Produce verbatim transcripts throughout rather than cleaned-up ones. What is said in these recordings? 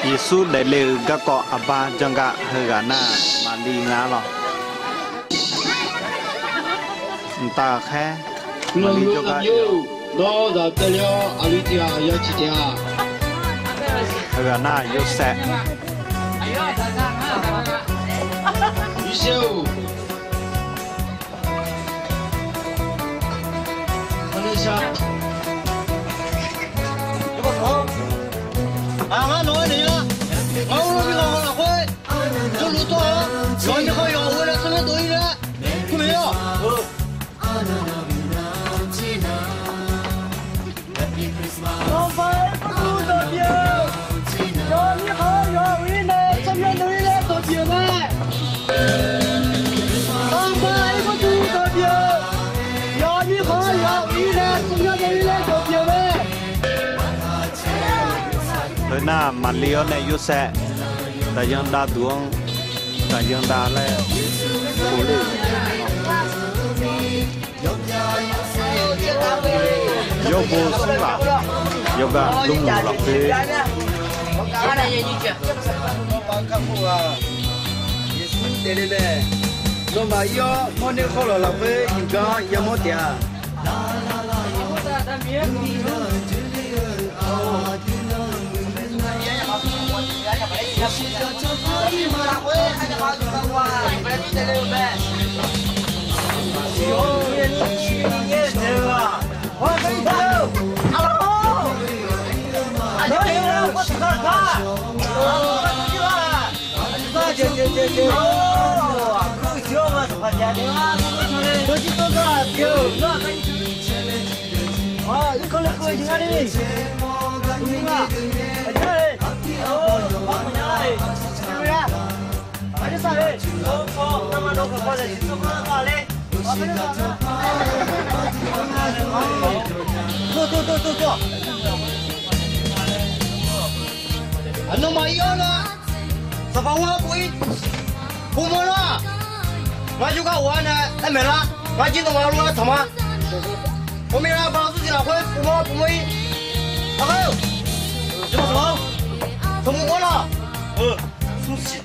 Yeqsur daefle-euq garkawv aqbar janr gar heughaq nar-aq Maqli nga lawq. Mqtav ghaqkhaer Maqli jawrgar oe-awr, nawr zaq taevle-awr aqli tiq ghaq ya ciq taef-a. Heughaq nar-aq Yorsaev. Yorsaev-or, ngar nawq-aer naeq-a. Ngar uvlanr bi ghaq lafkhoer jawrluf tawr-awr, yawqha mirkhanq yawq-euq ghoe laer tsawrmyanr dov-ir laer kur mae-awq. Sanqpaq Aermawrduq dawqpyeuf-eu, yawqha mirkhanq yawq-euq ir nae tsawrmyanr dov-ir laer dawqpyeuf mae. Sanqpaq Aermawrduq dawqpyeuf-eu, yawqha mirkhanq yawq-euq ir nae tsawrmyanr dov-ir laer dawqpyeuf mae. Heunar Maqli-awr nae Yorsaev, daqyan dav duq-anr, daqyan dav laer, yawbo smr ghaq yawqghaq dmluf lafkhoer. Yeqsur daefle mae. Nawmaf ir-awr mawrner khawr lawq lafkhoer nyiq gar yamawr taef-a. Nawmaf ir-awr nar, sanqpaq ghaq pov-ir, pov mawr lar. Ngar jawrgar of-ar nae aer maeq lar. Ngar jir nawmaf lof-aer taq ma. Ghawqmya ghaq baq-eu smrsiq lafkhoer pov mawr pov mawr-ir. Aqgeu, yawsanr, sanqpaq mawr lar. Smrsiq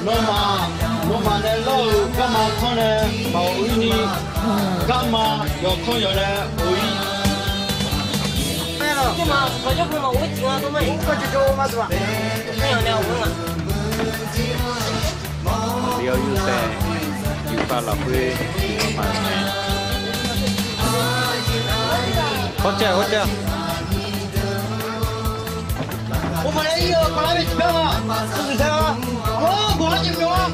Nawmaf, nawmaf nae lawr-euq garma tanr nae maqghof-ir ni, garma yawqkanr yawq nae ghof-ir. Aqli-awr Yorsaev, yufkhav lafkhoer maqmaeq. Hawrcaev hawrcaev. Ghofmaf nae ir-eu kawqlar mae tiqbyan ma. Smrsiq saer-a. Ghawqmya jeq mawf-a.